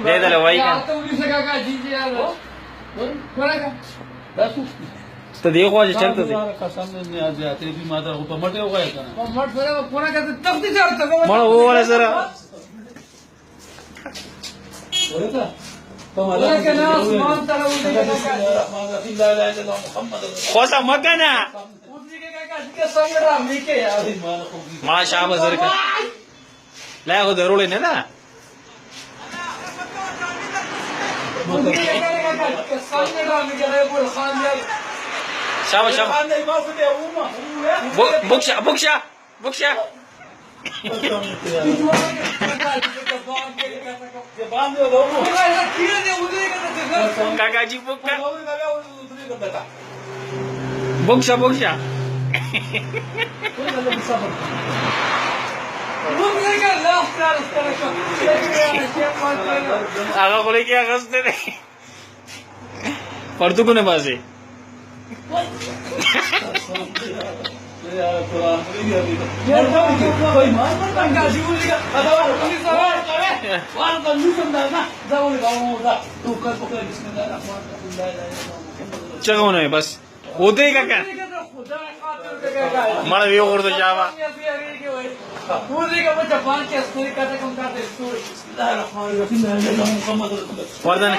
دے دلے وائی کن۔ تو دیکھو آج چلتے تھے۔ قسم نے آج آتے بھی مادر کو پمٹے ہو گئے کنا۔ مڑ وہ والے سر۔ خوسا مکنا۔ ما شام زر کا۔ لا، خو ضروري نه ده. شاباش، شاباش. بو-، بوکشا، بوکشا، بوکشا. کاکا جی بوکا. بوکشا، بوکشا. آقا خو لے کے آقا ستے نے. پرتو کنے بازے. چگونه بس. خودے کا کن. مڑا وی غور تو جاوا. وردن.